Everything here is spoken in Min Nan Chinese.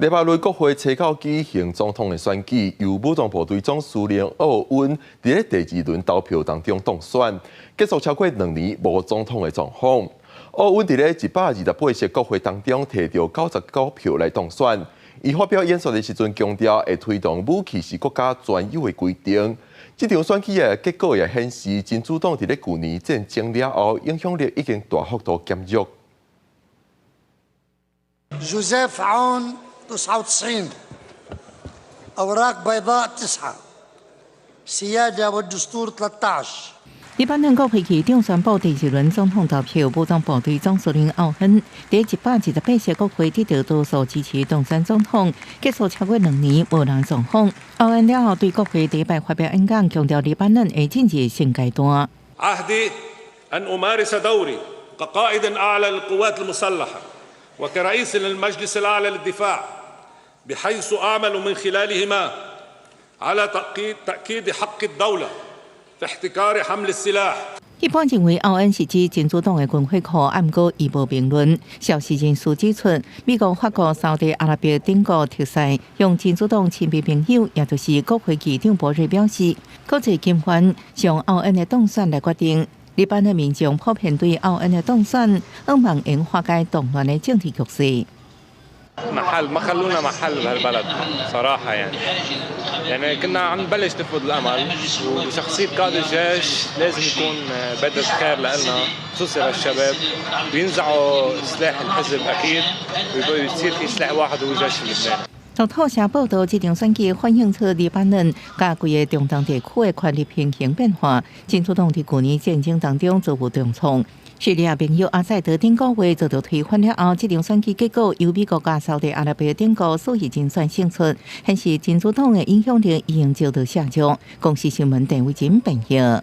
黎巴嫩國會初九舉行總統的選舉，由武裝部隊總司令奧恩佇咧第二輪投票當中當選，結束超過2年無總統的狀況。奧恩佇咧128席國會當中提著99票來當選。伊發表演說的時陣強調會推動武器是國家專有的規定。這場選舉的結果也顯示，真主黨佇咧舊年戰爭了後，影響力已經大幅度減弱。 جوزيف عون 99، أوراق بيضاء 9، سيادة والدستور 13。黎巴嫩國會議長宣布第二輪總統投票，武裝部隊總司令奧恩佇128席國會得到多數支持當選總統，結束超過2年無人總統。奧恩了後對國會第一擺發表演講，強調黎巴嫩會進入新階段。 عهدي أن أمارس دوري كقائد أعلى للقوات المسلحة وكرئيس للمجلس الأعلى للدفاع بحيث أعمل من خلالهما على تأكيد حق الدولة في احتكار حمل السلاح。一般認為奧恩是指真主黨的軍火庫，毋過伊無評論。消息人士指出，美國、法國、沙特阿拉伯等國特使向真主黨親密朋友，也就是國會議長博瑞表示，國際金環從奧恩的當選來決定。黎巴嫩民眾普遍對奧恩的當選，向望會化解動亂的政治局勢。 محل ما خلونا محل بهالبلد صراحة، يعني كنا عم نبلش نفقد الأمل، وشخصية قائد الجيش لازم يكون بادرة خير لنا، خصوصا للشباب، وينزعوا سلاح الحزب أكيد ويصير في سلاح واحد هو الجيش اللبناني。路透社報道，這場選舉反映出黎巴嫩佮規个中東地區的權力平衡變化。真主黨佇舊年戰爭當中遭遇重創。敘利亞盟友阿薩德頂個月遭到推翻了後，這場選舉結果由美國佮沙特阿拉伯等國授意真選勝出，顯示真主黨的影響力已經遭到下降。公視新聞鄧偉珍編譯。